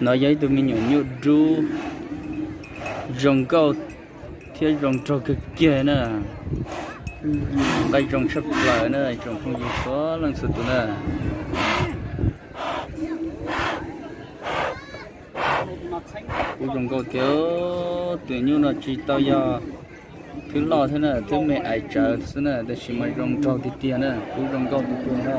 No yog ib tug me nyuam nyuj dub zoo nkauj thiab zoo nraug kawg kiag na. Nqaij zoo tshaj plaws na, tsoom phooj ywg txhua leej txhua tus na. Kuj zoo nkauj tiag, tus nyuj no tsis tau yog thwb loj thiab na, thwb me ais tsawv xwb na, tab sis mas zoo nraug tiag tiag na, kuj zoo nkauj tiag tiag na.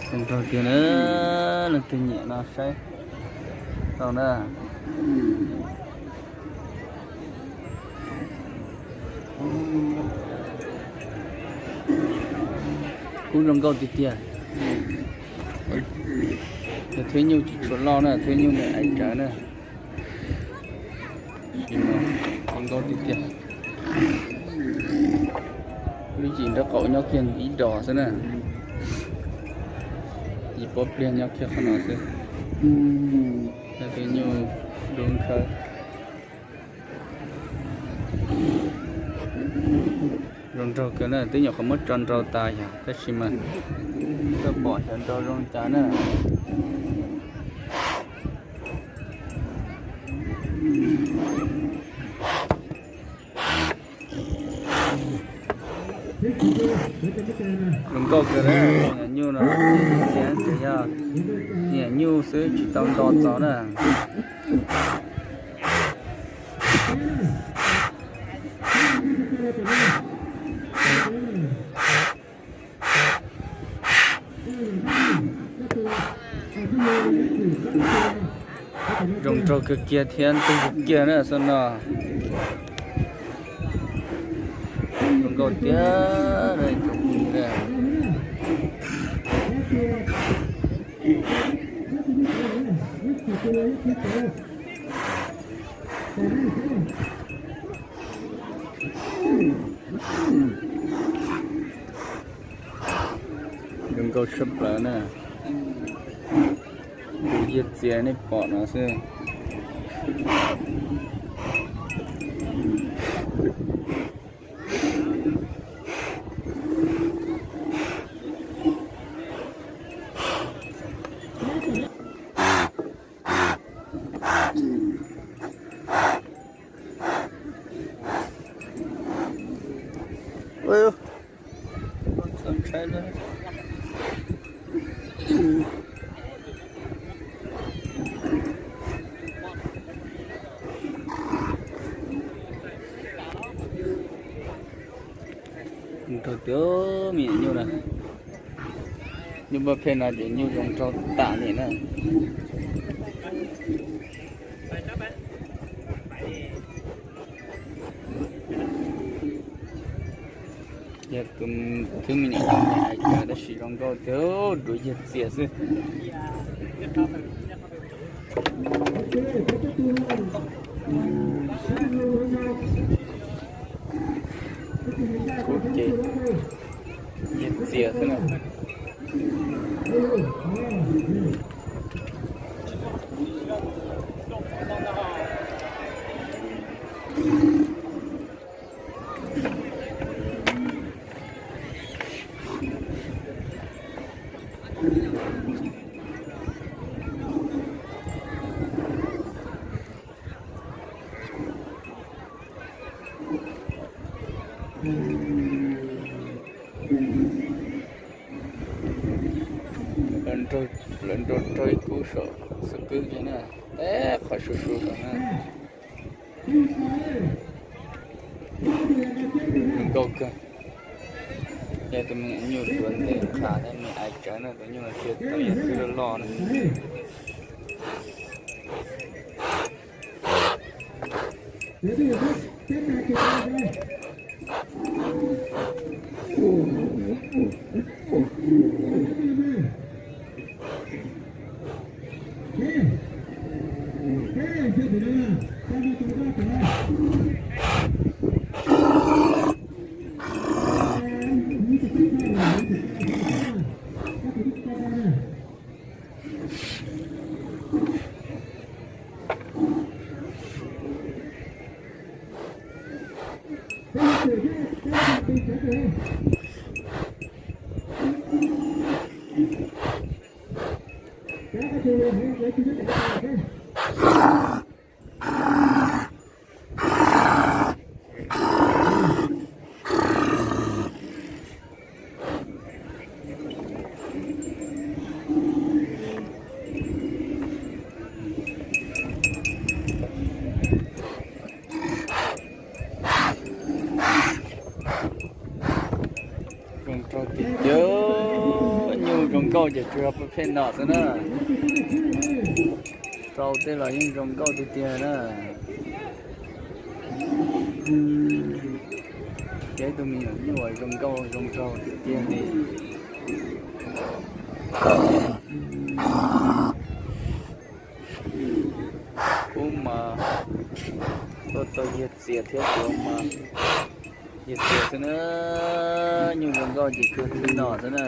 Zoo nraug tiag na, leej twg nyiam no saib tau na. Kuj zoo nkauj tiag tiag. Yog thwb nyuj tsis tshua loj na, thwb nyuj me ais tsawv na. Zoo nkauj tiag tiag. Lub yim nraub qaum nyob kiag ib dos xwb na. Yim pob pliag nyob kiag qhov no xwb. Yog thwb nyuj dub nkhawv. Zoo nraug kawg na, twb nyuam qhuav muab tso nrau tas yog, tab sis mas koj pom xyov nrau zoo cas na. Zoo nkauj kawg na, nyuj no tsis yog niam nyuj xwb tsis tau nto txaus na. Zoo nraug kawg kiag thiab ntug kiag na xwb no. Zoo nkauj tiag li. Zoo nkauj tshaj plaws na. Tus yawg txias nej pom no xwb. Nrog tias me nyuam nyuj na, nyuj npaj phem no ces nyuj zoo nraug tas li na. Yog tus thwb me nyuam nyuj hais tias tab sis zoo nkauj tiag, duav yawg txias xwb. Kuv ces yawg txias xwb na. Lawv nrog raug ib kub saum xub pwb kiag na, teb qhov su su saum na. Zoo nkauj kawg. Yog tus me nyuj duav ntej qhav thiab me ais tsawv na, tus nyuj no tsis tau yog thwb loj loj na. Ces tsuas yog pheej nom xwb na. Rau tej los yeej zoo nkauj tiag tiag na. Ces ib tug me nyuam nyuj uas zoo nkauj zoo nraug tiag tiag li. Kub mas tuaj tau yawg txias thiab cov mas yawg txias xwb na. Nyuj zoo nkauj ces kawg pheej nom xwb na.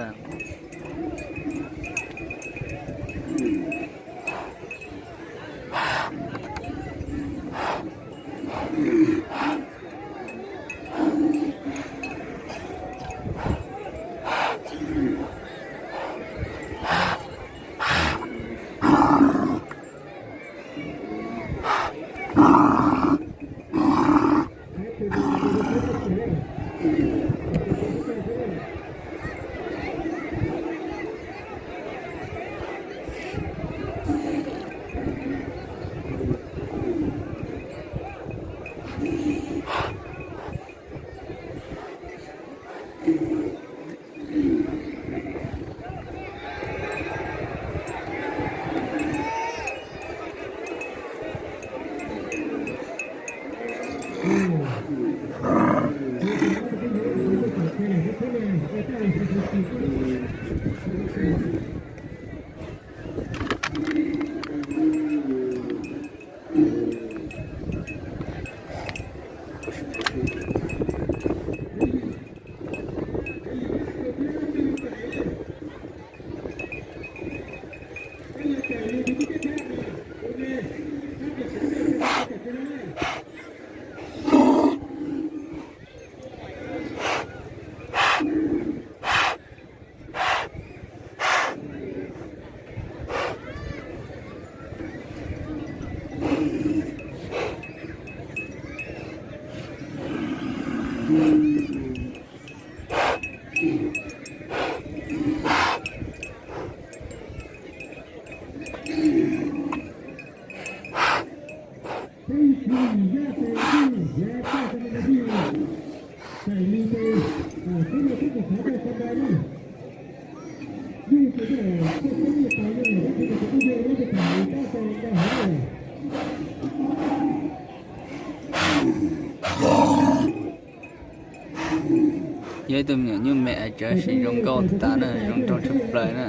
Yog ib tug me nyuam nyuj me es tseem zoo nkauj tas na, zoo nraug tshaj plaws na.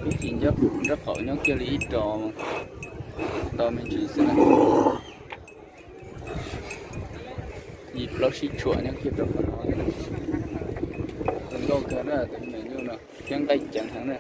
Ib chim nraub qaum nyob kiag li ib ros, tos me ntsis xwb na. Yim plaub sib tshuam nyob kiag rau qhov no. Zoo nkauj kawg na, tus me nyuam nyuj no thiab nqaij ceev heev na.